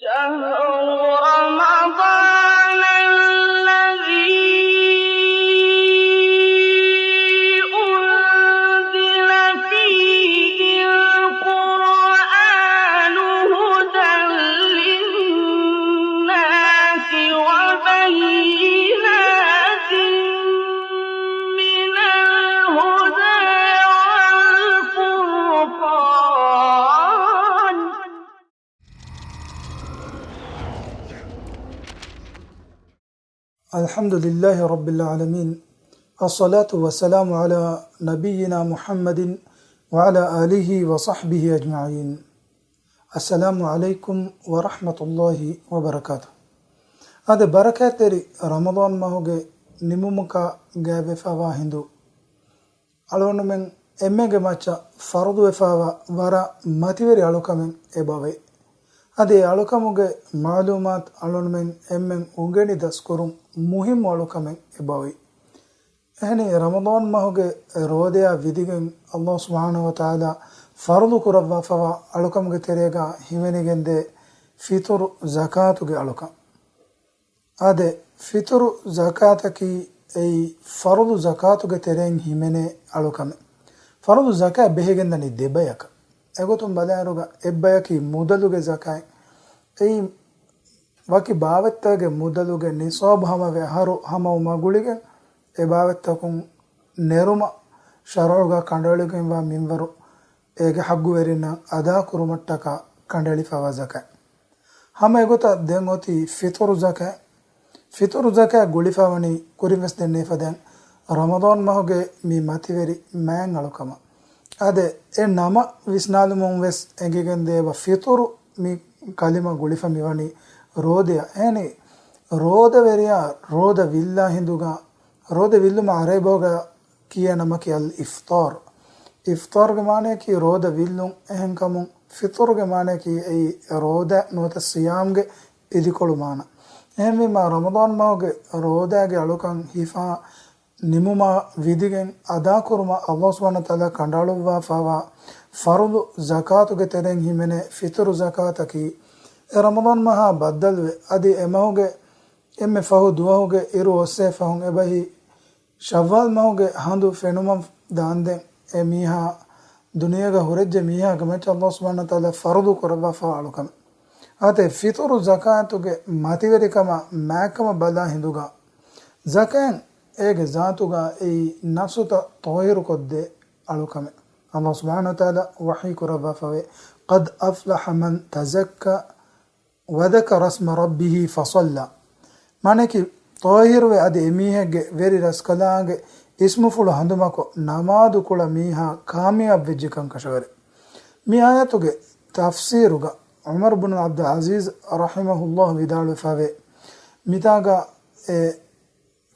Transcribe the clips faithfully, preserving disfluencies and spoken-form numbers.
شهر رمضان الذي أنزل فيه القرآن هدى للناس وبينات من الهدى والفرقان. الحمد لله رب العالمين. الصلاة والسلام على نبينا محمد وعلى آله وصحبه أجمعين. السلام عليكم ورحمة الله وبركاته. އާދެ، ބަރަކާތްތެރި ރަމަޟާން މަހުގެ ނިމުމަކާ ގާތްވެފަވާ ހިނދު، އަޅުގަނޑުމެން އެންމެންގެ މައްޗަށް ފަރުޟުވެފަވާ ވަރަށް މަތިވެރި އަޅުކަމެއް އެބަވޭ. އަދި އެ އަޅުކަމުގެ މަޢުލޫމާތު އަޅުގަނޑުމެން އެންމެން އުނގެނި ދަސްކުރުން މުހިއްމު އަޅުކަމެއް އެބައޮތް. އެހެނީ، ރަމަޟާން މަހުގެ ރޯދަޔާ ވިދިގެން، އަﷲ ސުބްޙާނަހޫ ވަތަޢާލާ ފަރުޟު ކުރައްވާފަވާ އަޅުކަމުގެ ތެރޭގަ ހިމެނިގެންދޭ ފިޠުރު ޒަކާތުގެ އަޅުކަން. އާދެ، ފިޠުރު ޒަކާތަކީ އެއީ ފަރުޟު ޒަކާތުގެ ތެރެއިން ހިމެނޭ އަޅުކަމެއް. ފަރުޟު ޒަކާތް ބެހިގެންދަނީ ދެބަޔަކަށް. އެގޮތުން ބަލާއިރުގަ އެއްބަޔަކީ މުދަލުގެ ޒަކާތް. އެއީ ވަކި ބާވަތްތަކުގެ މުދަލުގެ ނިޞާބު ހަމަވެ އަހަރު ހަމަވުމާ ގުޅިގެން، އެ ބާވަތްތަކުން ނެރުމަށް ޝަރުޢުގަ ކަނޑައެޅިގެންވާ މިންވަރު އޭގެ ޙައްޤުވެރިންނަށް އަދާކުރުމަށްޓަކާ ކަނޑައެޅިފަވާ ޒަކާތް. ހަމަ އެގޮތަށް ދެން އޮތީ ފިޠުރު ޒަކާތް. ފިޠުރު ޒަކާތް ގުޅިފަވަނީ ކުރިންވެސް ދެންނެވިފަދައިން ރަމަޟާން މަހުގެ މި މަތިވެރި މާތް އަޅުކަމަށް. އާދެ، އެ ނަމަށް ވިސްނާލުމުން ވެސް އެނގިގެންދޭ އެބަ ފިޠުރު މި ކަލިމަ ގުޅިފަ މިވަނީ ރޯދަޔަށް. އެހެނީ، ރޯދަވެރިޔާ ރޯދަ ވިއްލާ ހިނދުގަ، ރޯދަ ވިއްލުމަށް ޢަރަބި ބަހުގަ ކިޔޭ ނަމަކީ އަލް އިފްޠާރު. އިފްޠާރުގެ މާނަޔަކީ ރޯދަ ވިއްލުން. އެހެންކަމުން ފިޠުރުގެ މާނަޔަކީ އެއީ ރޯދަ ނުވަތަ ޞިޔާމްގެ އިދިކޮޅު މާނަ. އެހެންވީމާ، ރަމަޟާން މަހުގެ ރޯދައިގެ އަޅުކަން ހިފާ ނިމުމާ ވިދިގެން އަދާކުރުމަށް އަﷲ ސުބްޙާނަހޫ ވަތަޢާލާ ކަނޑައަޅުއްވާފަވާ ފަރުޟު ޒަކާތުގެ ތެރެއިން ހިމެނޭ ފިޠުރު ޒަކާތަކީ، އެ ރަމަޟާން މަހާ ބައްދަލުވެ، އަދި އެ މަހުގެ އެންމެ ފަހު ދުވަހުގެ އިރު އޮއްސޭ ފަހުން އެބަހީ، ޝައްވާލް މަހުގެ ހަނދު ފެނުމަށް ދާންދެން އެ މީހާ ދުނިޔޭގަ ހުރެއްޖެ މީހާގެ މައްޗަށް އަﷲ ސުބްޙާނަހޫ ވަތަޢާލާ ފަރުޟު ކުރައްވާފަވާ އަޅުކަމެއް. އާދެ، ފިޠުރު ޒަކާތުގެ މަތިވެރިކަމާ މާތްކަމަށް ބަލާ ހިނދުގަ، ޒަކާތް އޭގެ ޒާތުގަ އެއީ ނަފްސުތައް ޠާހިރުކޮށްދޭ އަޅުކަމެއް. އަﷲ ސުބްޙާނަހޫ ވަތަޢާލާ ވަޙީ ކުރައްވާފަވޭ، "قد أفلح من تزكى وذكر اسم ربه فصلى." މާނައަކީ، ޠާހިރުވެ އަދި އެމީހެއްގެ ވެރި ރަސްކަލާނގެ އިސްމުފުޅު ހަނދުމަކޮށް ނަމާދު ކުޅަ މީހާ ކާމިޔާބު ވެއްޖެ ކަންކަށަވަރެއް. މި އާޔަތުގެ ތަފްސީރުގަ ޢުމަރު ބުނު ޢަބްދުލް ޢަޒީޒް ރަޙިމަހުﷲ ވިދާޅުވެފަވޭ، މިތާގަ އެ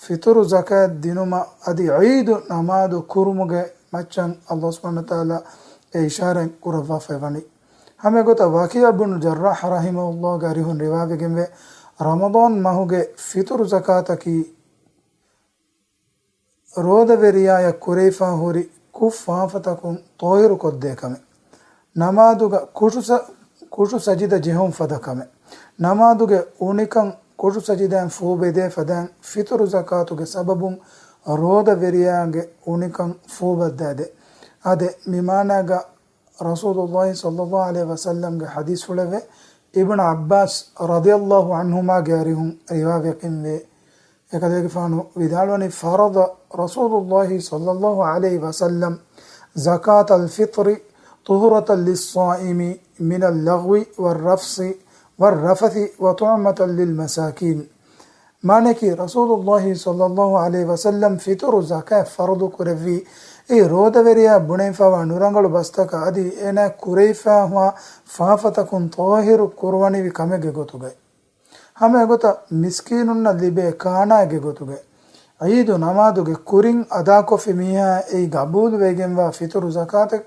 ފިޠުރު ޒަކާތް ދިނުމަށް އަދި ޢީދު ނަމާދު ކުރުމުގެ މައްޗަށް އަﷲ ސުބްޙާނަހޫ ވަތަޢާލާ އެ އިޝާރަތް ކުރައްވާފައި ވަނީ. ހަމަ އެގޮތަށް ވަކީޢު ބުނު ޖައްރާޙް ރަޙިމަހުﷲގެ އަރިހުން ރިވާވެގެންވޭ، ރަމަޟާން މަހުގެ ފިޠުރު ޒަކާތަކީ ރޯދަވެރިޔާޔަށް ކުރެވިފަ ހުރި ކުށް ފާފަތަކުން ޠާހިރުކޮށްދޭ ކަމެއް. ނަމާދުގަ ކުށު ސަ-، ކުށު ސަޖިދަ ޖެހުން ފަދަ ކަމެއް. ނަމާދުގެ އުނިކަން ކުށު ސަޖިދައިން ފޫބެދޭ ފަދައިން ފިޠުރު ޒަކާތުގެ ސަބަބުން ރޯދަވެރިޔާގެ އުނިކަން ފޫބައްދައިދޭ. އާދެ، މި މާނާގަ ރަސޫލުﷲ ޞައްލަﷲ ޢަލައިހި ވަސައްލަމްގެ ޙަދީޘްފުޅެވެ. އިބްނު ޢައްބާސް ރަޟިޔަﷲ ޢަންހުމާގެ އަރިހުން ރިވާވެގެންވޭ. އެކަލޭގެފާނު ވިދާޅުވަނީ، فرض رسول الله صلى الله عليه وسلم زكاة الفطر طهرة للصائم من اللغو والرفث والرفث وطعمة للمساكين. މާނައަކީ، ރަސޫލުﷲ ޞައްލަﷲ ޢަލައިހި ވަސައްލަމް ފިޠުރު ޒަކާތް ފަރުޟު ކުރެއްވީ، އެއީ ރޯދަވެރިޔާ ބުނެފަވާ ނުރަނގަޅު ބަސްތަކަށް އަދި އޭނާ ކުރެވިފަވާ ފާފަތަކުން ޠާހިރު ކުރުވަނިވި ކަމެއްގެ ގޮތުގައި. ހަމަ އެގޮތަށް މިސްކީނުންނަށް ލިބޭ ކާނާއެއްގެ ގޮތުގައި. ޢީދު ނަމާދުގެ ކުރިން އަދާކޮށްފި މީހާ އެއީ ގަބޫލުވެގެންވާ ފިޠުރު ޒަކާތެއް.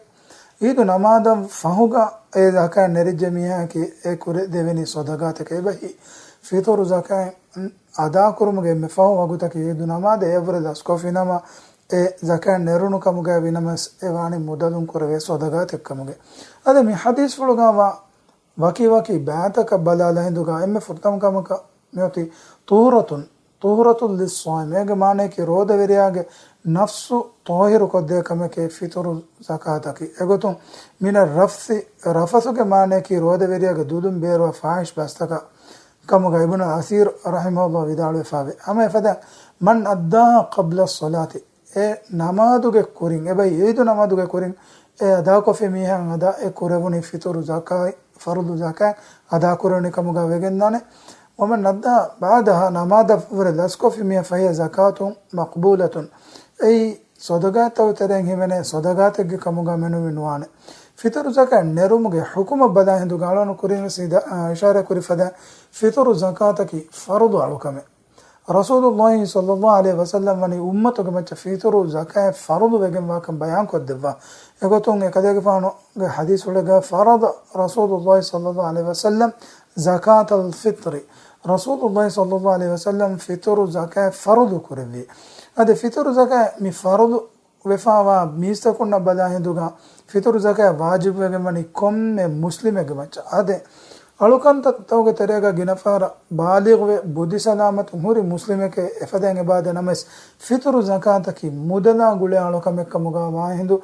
ޢީދު ނަމާދަށް ފަހުގަ އެ ޒަކާތް ނެރެއްޖެ މީހާއަކީ އެ ކުރެ ދެވެނީ ޞަދަޤާތަކަށް އެބަހީ. ފިޠުރު ޒަކާތް އަދާކުރުމުގެ އެންމެ ފަހު ވަގުތަކީ ޢީދު ނަމާދަށް އެއަށްވުރެ ލަސްކޮށްފިނަމަ، އެ ޒަކާތް ނެރުނު ކަމުގައި ވިނަމަސް އެ ވާނީ މުދަލުން ކުރެވޭ ޞަދަޤާތެއް ކަމުގައި. އަދި މި ޙަދީޘްފުޅުގައިވާ ވަކި ވަކި ބައިތަކަށް ބަލާލާ ހިނދުގަ އެންމެ ފުރަތަމަ ކަމަކަށް މިއޮތީ ޠުހުރަތުން، ޠުހުރަތުން ލިއްޞާއިމް. އޭގެ މާނަޔަކީ ރޯދަވެރިޔާގެ ނަފްސު ޠާހިރު ކޮށްދޭ ކަމެކޭ ފިތުރު ޒަކާތަކީ. އެގޮތުން މިނަ ރަފްސި، ރަފަސުގެ މާނަޔަކީ ރޯދަވެރިޔާގެ ދުލުން ބޭރުވާ ފާޙިޝް ބަސްތަކަށް ކަމުގަ އިބްނު އަސީރު ރަޙިމަހުﷲ ވިދާޅުވެފައިވޭ. ހަމަ އެފަދަ، من أداها قبل الصلاة، އެ ނަމާދުގެ ކުރިން، އެބައި ޢީދު ނަމާދުގެ ކުރިން އެ އަދާކޮށްފި މީހާ އަދާ އެ ކުރެވުނީ ފިތުރު ޒަކާތް، ފަރުޟު ޒަކާތް އަދާކުރެވުނީ ކަމުގަ ވެގެންދާނެ. ومن أداها بعدها، ނަމާދަށް ވުރެ ލަސްކޮށްފި މީހާ، فهي زكاة مقبولة، އެއީ ޞަދަޤާތްތަކުގެ ތެރެއިން ހިމެނޭ ޞަދަޤާތެއްގެ ކަމުގަ މެނުވީ ނުވާނެ. ފިތުރު ޒަކާތް ނެރުމުގެ ޙުކުމަށް ބަލާ ހިނދުގަ އަޅުން ކުރިން ވެސް އިޝާރާތް ކުރި ފަދަ، ފިތުރު ޒަކާތަކީ ފަރުޟު އަޅުކަމެއް. ރަސޫލުﷲ ޞައްލަﷲ ޢަލައިހި ވަސައްލަމް ވަނީ އުއްމަތުގެ މައްޗަށް ފިތުރު ޒަކާތް ފަރުޟު ވެގެންވާކަން ބަޔާންކޮށްދެއްވާ. އެގޮތުން އެކަލޭގެފާނުގެ ޙަދީޘްފުޅެއްގަ، فرض رسول الله صلى الله عليه وسلم زكاة الفطر، ރަސޫލުﷲ ޞައްލަﷲ ޢަލައިހި ވަސައްލަމް ފިތުރު ޒަކާތް ފަރުޟު ކުރެއްވި. އަދި ފިތުރު ޒަކާތް މި ފަރުޟު ވެފާވާ މީސްތަކުންނަށް ބަލާ ހިނދުގަ ފިތުރު ޒަކާތް ވާޖިބުވެގެން ވަނީ ކޮންމެ މުސްލިމެއްގެ މައްޗަށް. އާދެ، އަޅުކަންތައްތަކުގެ ތެރޭގަ ގިނަ ފަހަރަށް ބާލިޣުވެ ބުދި ސަލާމަތުން ހުރި މުސްލިމެކޭ އެފަދައިން އެބާދެ ނަމަވެސް، ފިތުރު ޒަކާތަކީ މުދަލާ ގުޅޭ އަޅުކަމެއް ކަމުގަ ވާހިނދު،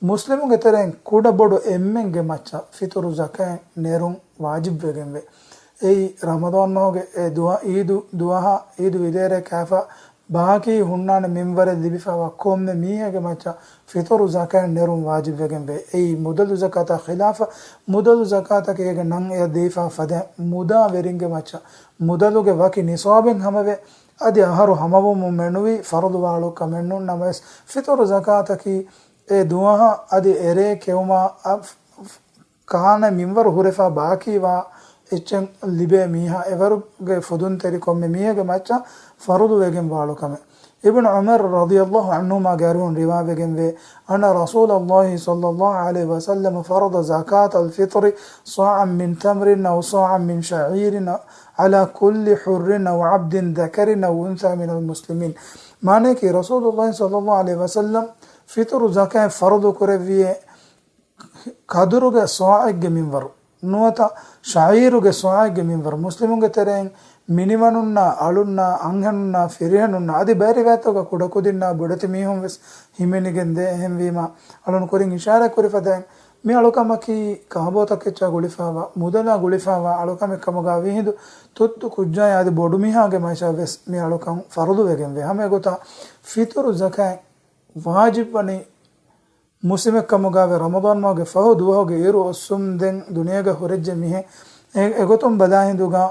މުސްލިމުންގެ ތެރެއިން ކުޑަބޮޑު އެންމެންގެ މައްޗަށް ފިތުރު ޒަކާތް ނެރުން ވާޖިބުވެގެންވޭ. އެއީ ރަމަޟާން މަހުގެ އެ ދުވަ-، އީދު ދުވަހާ، އީދު ވިލޭރޭ ކާފަ ބާކީ ހުންނާނެ މިންވަރެއް ލިބިފައިވާ ކޮންމެ މީހެއްގެ މައްޗަށް ފިތުރު ޒަކާތް ނެރުން ވާޖިބުވެގެންވޭ. އެއީ މުދަލު ޒަކާތާ ޚިލާފަށް، މުދަލު ޒަކާތަކީ އޭގެ ނަން އެއަށް ދީފާ ފަދަ މުދާވެރިންގެ މައްޗަށް މުދަލުގެ ވަކި ނިޞާބެއް ހަމަވެ، އަދި އަހަރު ހަމަވުމުން މެނުވީ ފަރުޟުވާ އަޅުކަމެއްނޫން. ނަމަވެސް، ފިތުރު ޒަކާތަކީ އެ ދުވަހަށް އަދި އެރޭ ކެއުމާ އަ-، ކާނެ މިންވަރު ހުރެފާ ބާކީވާ އެއްޗެއް ލިބޭ މީހާ، އެވަރުގެ ފުދުންތެރި ކޮންމެ މީހެއްގެ މައްޗަށް ފަރުޟު ވެގެން ވާ އަޅުކަމެއް. އިބްނު ޢުމަރު ރަޟިޔަﷲ ޢަންހުމާގެ އަރިހުން ރިވާވެގެންވޭ، أن رسول الله صلى الله عليه وسلم فرض زكاة الفطر صاعا من تمر أو صاعا من شعير على كل حر أو عبد ذكر أو أنثى من المسلمين. މާނަޔަކީ، ރަސޫލުﷲ ޞައްލަﷲ ޢަލައިހި ވަސައްލަމް ފިތުރު ޒަކާތް ފަރުޟު ކުރެއްވިއޭ، ކަދުރުގެ ޞާޢެއްގެ މިންވަރު ނުވަތަ ޝަޢީރުގެ ޞާޢެއްގެ މިންވަރު، މުސްލިމުންގެ ތެރެއިން މިނިވަނުންނާ، އަޅުންނާ، އަންހެނުންނާ، ފިރިހެނުންނާ، އަދި ބައެއް ރިވާޔަތްތަކުގަ ކުޑަކުދިންނާ ބޮޑެތި މީހުން ވެސް ހިމެނިގެން ދޭ. އެހެންވީމާ، އަޅުން ކުރިން އިޝާރާތް ކުރި ފަދައިން، މި އަޅުކަމަކީ ކާބޯތަކެއްޗާ ގުޅިފާވާ، މުދަލާ ގުޅިފާވާ އަޅުކަމެއް ކަމުގަ ވީހިނދު، ތުއްތު ކުއްޖާއާ އަދި ބޮޑުމީހާގެ މައްޗަށް ވެސް މި އަޅުކަން ފަރުޟު ވެގެންވޭ. ހަމަ އެގޮތަށް ފިތުރު ޒަކާތް ވާޖިބުވަނީ މުސްލިމެއްކަމުގައި ރަމަޟާން މަހުގެ ފަހު ދުވަހުގެ އިރު އޮއްސުންދެން ދުނިޔޭގަ ހުރެއްޖެ މީހެއް. އެ-، އެގޮތުން ބަލާހިނދުގަ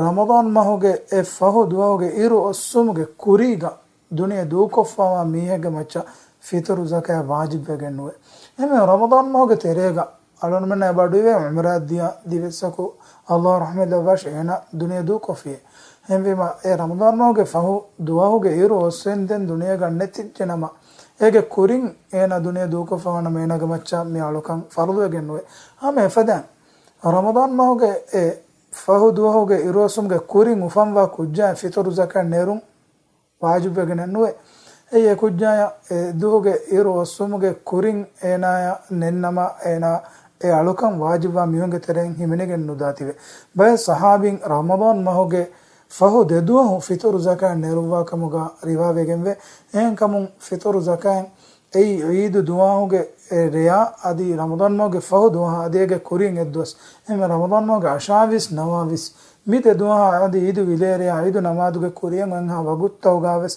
ރަމަޟާން މަހުގެ އެ ފަހު ދުވަހުގެ އިރު އޮއްސުމުގެ ކުރީގަ ދުނިޔެ ދޫކޮށްފާވާ މީހެއްގެ މައްޗަށް ފިތުރު ޒަކާތް ވާޖިބުވެގެން ނުވޭ. އެހެންވެ ރަމަޟާން މަހުގެ ތެރޭގަ އަޅުންމެންނަށް އެބަ އަޑުއިވޭ ޢުމްރާ ދިޔަ ދިވެއްސަކު ﷲ ރަޙްމަތް ލައްވާށި އޭނާ ދުނިޔެ ދޫކޮށްފިއޭ. އެހެންވީމަ އެ ރަމަޟާން މަހުގެ ފަހު ދުވަހުގެ އިރު އޮއްސެންދެން ދުނިޔޭގަ ނެތިއްޖެ ނަމަ، އޭގެ ކުރިން އޭނާ ދުނިޔެ ދޫކޮށްފަވާ ނަމަ އޭނާގެ މައްޗަށް މި އަޅުކަން ފަރުޟުވެގެން ނުވޭ. ހަމަ އެފަދައިން ރަމަޟާން މަހުގެ އެ ފަހު ދުވަހުގެ އިރު އޮއްސުމުގެ ކުރިން އުފަންވާ ކުއްޖާއަށް ފިތުރު ޒަކާތް ނެރުން ވާޖިބުވެގެނެއް ނުވޭ. އެއީ އެ ކުއްޖާޔަށް އެ ދުވަހުގެ އިރު އޮއްސުމުގެ ކުރިން އޭނާޔަށް ނެތްނަމަ، އޭނާ އެ އަޅުކަން ވާޖިބުވާ މީހުންގެ ތެރެއިން ހިމެނިގެން ނުދާތީވެ. ބައެއް ޞަޙާބީން ރަމަޟާން މަހުގެ ފަހު ދެ ދުވަހު ފިތުރު ޒަކާތް ނެރުއްވާ ކަމުގަ ރިވާވެގެންވޭ. އެހެންކަމުން ފިތުރު ޒަކާތް އެއީ ޢީދު ދުވަހުގެ އެ ރެޔާ އަދި ރަމަޟާން މަހުގެ ފަހު ދުވަހާ އަދި އޭގެ ކުރިން އެއްދުވަސް. އެހެންވެ ރަމަޟާން މަހުގެ އަށާވީސް ނަވާވީސް މި ދެ ދުވަހާ އަދި ޢީދު ވިލޭރެޔާ ޢީދު ނަމާދުގެ ކުރިއަށް އޮތްހާ ވަގުތުތަކުގަވެސް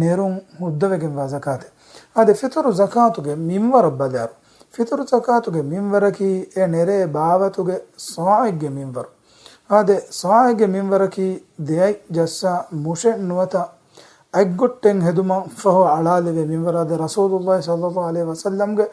ނެރުން ހުއްދަވެގެންވާ ޒަކާތެއް. އާދެ، ފިތުރު ޒަކާތުގެ މިންވަރަށް ބަލާއިރު، ފިތުރު ޒަކާތުގެ މިންވަރަކީ އެ ނެރޭ ބާވަތުގެ ޞާޢެއްގެ މިންވަރު. އާދެ، ޞާޢެއްގެ މިންވަރަކީ ދެއަތް ޖައްސާ މުށެއް ނުވަތަ އަތްގޮއްޓެއް ހެދުމަށް ފަހު އަޅާލެވޭ މިންވަރު. އާދެ، ރަސޫލުﷲ ޞައްލަﷲ ޢަލައިހި ވަސައްލަމްގެ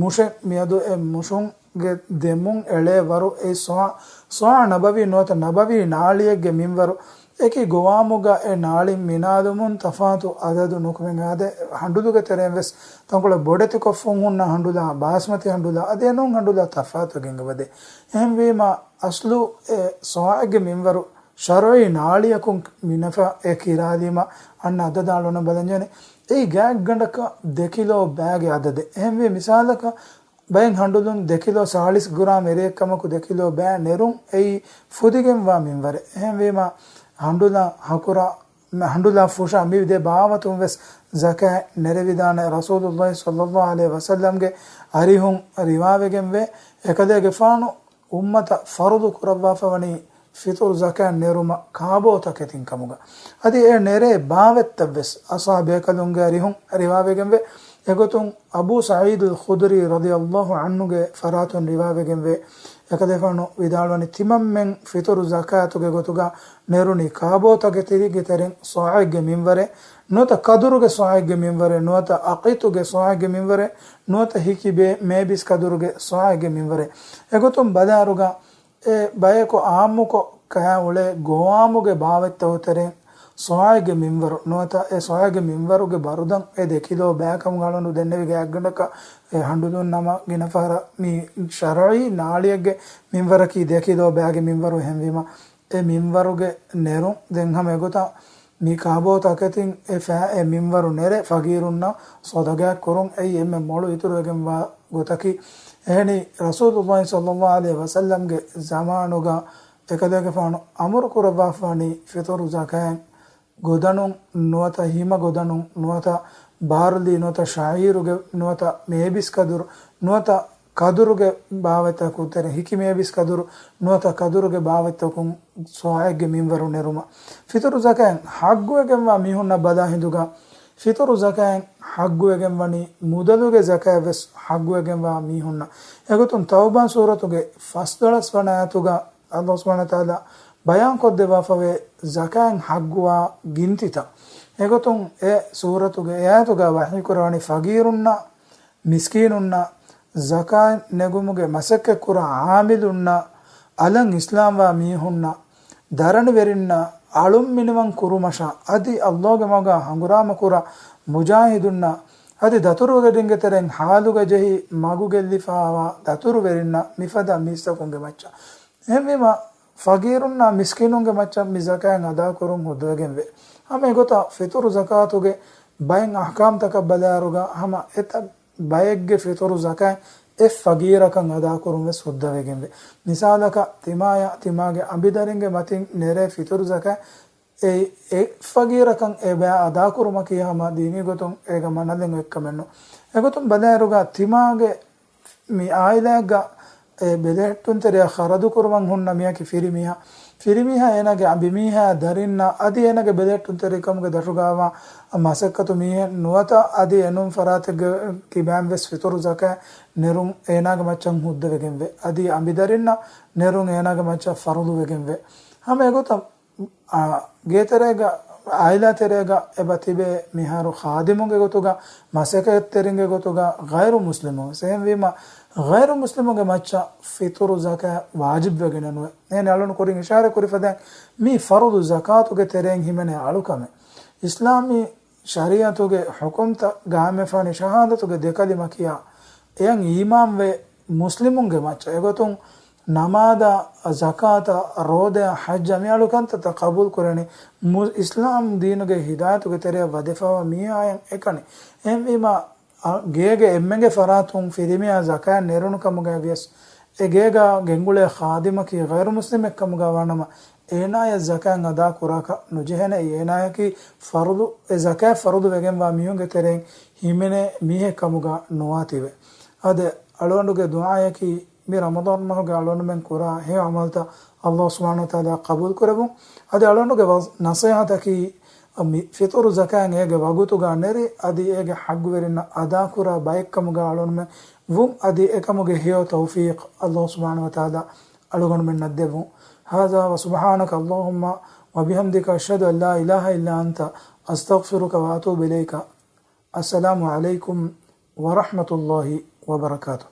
މުށެއް މިއަދު އެ މުށުން ގެ ދެމުން އެޅޭ ވަރު އެ ޞާ-، ޞާޢު ނަބަވީ ނުވަތަ ނަބަވީ ނާޅިއެއްގެ މިންވަރު. އެކި ގޮވާމުގަ އެ ނާޅި މިނާލުމުން ތަފާތު އަދަދު ނުކުމެ. އާދެ، ހަނޑުލުގެ ތެރެއިން ވެސް ތަންކޮޅެއް ބޮޑެތިކޮށްފަ ހުންނަ ހަނޑުލާ، ބާސްމަތި ހަނޑުލާ އަދި އެނޫން ހަނޑުލާ ތަފާތު ގެންގަވަދޭ. އެހެންވީމަ، އަސްލު އެ ޞާޢެއްގެ މިންވަރު ޝަރުޢީ ނާޅިއަކުން މިނަފާ އެ ކިރާލީމަ އަންނަ އަދަދާ އަޅުނަ ބަލަންޖެހޭނެ. އެއީ ގާތްގަނޑަކަށް ދެ ކިލޯ ބައިގެ އަދަދެއް. އެހެންވީ މިސާލަކަށް، ބައެއް ހަނޑުލުން ދެކިލޯ ސާޅީސް ގްރާމް އެރިއެއްކަމަކު ދެކިލޯ ބައި ނެރުން އެއީ ފުދިގެންވާ މިންވަރެއް. އެހެންވީމަ، ހަނޑުލަށް ހަކުރާ، ހަނޑުލާ ފުށާ މި ދެ ބާވަތުން ވެސް ޒަކާތް ނެރެވިދާނެ. ރަސޫލުﷲ ޞައްލަﷲ ޢަލައިހި ވަސައްލަމްގެ އަރިހުން ރިވާވެގެންވޭ، އެކަލޭގެފާނު އުއްމަތަށް ފަރުޟު ކުރައްވާފަވަނީ ފިޠުރު ޒަކާތް ނެރުމަށް ކާބޯތަކެތިން ކަމުގަ. އަދި އެ ނެރޭ ބާވަތްތައް ވެސް އަޞްޙާބޭކަލުންގެ އަރިހުން ރިވާވެގެންވޭ. އެގޮތުން އަބޫ ސަޢީދުލް ޚުދުރީ ރަޟިޔަﷲ ޢަންހުގެ ފަރާތުން ރިވާވެގެންވޭ. އެކަލޭފާނު ވިދާޅުވަނީ، ތިމަންމެން ފިޠުރު ޒަކާތުގެ ގޮތުގަ ނެރުނީ ކާބޯތަކެތިގެ ތެރެއިން ޞާޢެއްގެ މިންވަރެއް، ނުވަތަ ކަދުރުގެ ޞާޢެއްގެ މިންވަރެއް، ނުވަތަ އަޤީތުގެ ޞާޢެއްގެ މިންވަރެއް، ނުވަތަ ހިކި ބޭ-، މޭބިސް ކަދުރުގެ ޞާޢެއްގެ މިންވަރެއް. އެގޮތުން ބަލާއިރުގަ އެ ބަޔަކު އާއްމުކޮށް ކަޔާ އުޅޭ ގޮވާމުގެ ބާވަތްތަކުގެ ތެރެއިން ޞާޢެއްގެ މިންވަރު ނުވަތަ އެ ޞާޢެއްގެ މިންވަރުގެ ބަރުދަން އެ ދެ ކިލޯ ބައިކަމުގަ އަޅުގަނޑު ދެންނެވި ގާތްގަނޑަކަށް އެ ހަނޑުލުން ނަމަ ގިނަ ފަހަރަށް މި ޝަރުޢީ ނާޅިއެއްގެ މިންވަރަކީ ދެ ކިލޯ ބައިގެ މިންވަރު. އެހެންވީމަ، އެ މިންވަރުގެ ނެރުން ދެން ހަމަ އެގޮތަށް މި ކާބޯ ތަކެތިން އެ ފަ-، އެ މިންވަރު ނެރެ ފަގީރުންނަށް ޞަދަޤާތް ކުރުން އެއީ އެންމެ މޮޅު އިތުރުވެގެންވާ ގޮތަކީ. އެހެނީ، ރަސޫލުﷲ ޞައްލަﷲ ޢަލައިހި ވަސައްލަމްގެ ޒަމާނުގަ އެކަލޭގެފާނު އަމުރު ކުރައްވާފަވަނީ ފިޠުރު ޒަކާތް ގޮދަނުން ނުވަތަ ހިމަ ގޮދަނުން ނުވަތަ ބާރްލީ ނުވަތަ ޝަޢީރުގެ ނުވަތަ މޭބިސް ކަދުރު ނުވަތަ ކަދުރުގެ ބާވަތްތަކުން ތެރެ ހިކި މޭބިސް ކަދުރު ނުވަތަ ކަދުރުގެ ބާވަތްތަކުން ޞާޢެއްގެ މިންވަރު ނެރުމަށް. ފިޠުރު ޒަކާތް ޙައްޤުވެގެންވާ މީހުންނަށް ބަލާ ހިނދުގަ، ފިޠުރު ޒަކާތް ޙައްޤުވެގެންވަނީ މުދަލުގެ ޒަކާތް ވެސް ޙައްޤުވެގެންވާ މީހުންނަށް. އެގޮތުން ތައުބާ ސޫރަތުގެ ފަސްދޮޅަސް ވަނަ އާޔަތުގަ ﷲ ސުބްޙާނަހޫ ވަތަޢާލާ ބަޔާންކޮށްދެއްވާފަވޭ ޒަކާތް ޙައްޤުވާ ގިންތިތައް. އެގޮތުން އެ ސޫރަތުގެ އެ އާޔަތުގަ ވަޙީކުރަވަނީ ފަގީރުންނަށް، މިސްކީނުންނަށް ޒަކާތް ނެގުމުގެ މަސައްކަތްކުރާ ޢާމިލުންނަށް، އަލަށް އިސްލާމްވާ މީހުންނަށް، ދަރަނިވެރިންނަށް، އަޅުން މިނިވަން ކުރުމަށާ، އަދި ﷲގެ މަގާ ހަނގުރާމަކުރާ މުޖާހިދުންނަށް، އަދި ދަތުރުވެރިންގެ ތެރެއިން ޙާލުގަ ޖެހި މަގު ގެއްލިފައިވާ ދަތުރުވެރިންނަށް މިފަދަ މީސްތަކުންގެ މައްޗަށް. އެހެންވީމަ، ފަގީރުންނާ މިސްކީނުންގެ މައްޗަށް މި ޒަކާތް އަދާކުރުން ހުއްދަވެގެންވޭ. ހަމަ އެގޮތަށް ފިޠުރު ޒަކާތުގެ ބައެއް އަޙްކާމްތަކަށް ބަލާއިރުގަ ހަމަ އެތައް ބައެއްގެ ފިޠުރު ޒަކާތް އެއް ފަގީރަކަށް އަދާކުރުން ވެސް ހުއްދަވެގެންވޭ. މިސާލަކަށް، ތިމާޔަށް ތިމާގެ އަނބިދަރިންގެ މަތިން ނެރޭ ފިޠުރު ޒަކާތް އެ، އެއް ފަގީރަކަށް އެ ބައި އަދާކުރުމަކީ ހަމަ ދީނީ ގޮތުން އޭގަ މަނަލެއް އޮތްކަމެއްނު. އެގޮތުން ބަލާއިރުގަ ތިމާގެ މި އާއިލާއެއްގަ އެ ބެލެހެއްޓުންތެރިޔާ ޚަރަދުކުރުމަށް ހުންނަ މިޔަކި ފިރިމީހާ. ފިރިމީހާ އޭނާގެ އަނބިމީހާ ދަރިންނަށް އަދި އޭނާގެ ބެލެހެއްޓުންތެރިކަމުގެ ދަށުގައިވާ މަސައްކަތު މީހެއް ނުވަތަ އަދި އެނޫން ފަރާތެއްގެ ކިބައިން ވެސް ފިޠުރު ޒަކާތް ނެރުން އޭނާގެ މައްޗަށް ހުއްދަވެގެންވޭ. އަދި އަނބިދަރިންނަށް ނެރުން އޭނާގެ މައްޗަށް ފަރުޟުވެގެންވޭ. ހަމަ އެގޮތަށް އާ، ގޭތެރޭގަ، އާއިލާ ތެރޭގަ އެބަ ތިބޭ މިހާރު ޚާދިމުންގެ ގޮތުގަ، މަސައްކަތްތެރިންގެ ގޮތުގަ، ޣައިރު މުސްލިމުން. އެހެންވީމަ، ޣައިރު މުސްލިމުންގެ މައްޗަށް ފިޠުރު ޒަކާތް ވާޖިބްވެގެނެއް ނުވޭ. އެހެން އަޅުން ކުރިން އިޝާރަތް ކުރި ފަދައިން، މީ ފަރުޟު ޒަކާތުގެ ތެރެއިން ހިމެނޭ އަޅުކަމެއް. އިސްލާމީ ޝަރީޢަތުގެ ޙުކުމްތައް ގާއިމްވެފާނީ ޝަހާދަތުގެ ދެ ކަލިމަ ކިޔާ، އެޔަށް އީމާންވެ މުސްލިމުންގެ މައްޗަށް. އެގޮތުން ނަމާދާ، ޒަކާތާ، ރޯދަޔާ، ޙައްޖާ މި އަޅުކަންތައްތައް ޤަބޫލު ކުރަނީ މު-، އިސްލާމް ދީނުގެ ހިދާޔަތުގެ ތެރެއަށް ވަދެފަވާ މީހާޔަށް އެކަނި. އެހެންވީމާ، އަ، ގޭގެ އެންމެންގެ ފަރާތުން ފިރިމީހާ ޒަކާތް ނެރުނު ކަމުގައި ވިޔަސް، އެ ގޭގަ ގެންގުޅޭ ޚާދިމަކީ ޣައިރު މުސްލިމެއް ކަމުގަ ވާނަމަ، އޭނާޔަށް ޒަކާތް އަދާ ކުރާކަށް ނުޖެހޭނެ. އޭނާޔަކީ ފަރުޟު، އެ ޒަކާތް ފަރުޟު ވެގެންވާ މީހުންގެ ތެރެއިން ހިމެނޭ މީހެއް ކަމުގަ ނުވާތީވެ. އާދެ، އަޅުގަނޑުގެ ދުޢާޔަކީ މި ރަމަޟާން މަހުގެ އަޅުގަނޑުމެން ކުރާ ހެޔޮ ޢަމަލުތައް ﷲ ސުބްޙާނަހޫ ވަތަޢާލާ ޤަބޫލު ކުރެވުން. އަދި އަޅުގަނޑުގެ ވަ-، ނަޞޭޙަތަކީ، މި ފިޠުރު ޒަކާތް އޭގެ ވަގުތުގަ ނެރި، އަދި އޭގެ ޙައްޤުވެރިންނަށް އަދާކުރާ ބައެއްކަމުގަ އަޅުގަނޑުމެން ވުން، އަދި އެކަމުގެ ހެޔޮ ތައުފީޤް ﷲ ސުބްޙާނަހޫ ވަތަޢާލާ އަޅުގަނޑުމެންނަށް ދެއްވުން. هذا وسبحانك اللهم وبحمدك أشهد أن لا إله إلا أنت أستغفرك وأتوب إليك. السلام عليكم ورحمة الله وبركاته.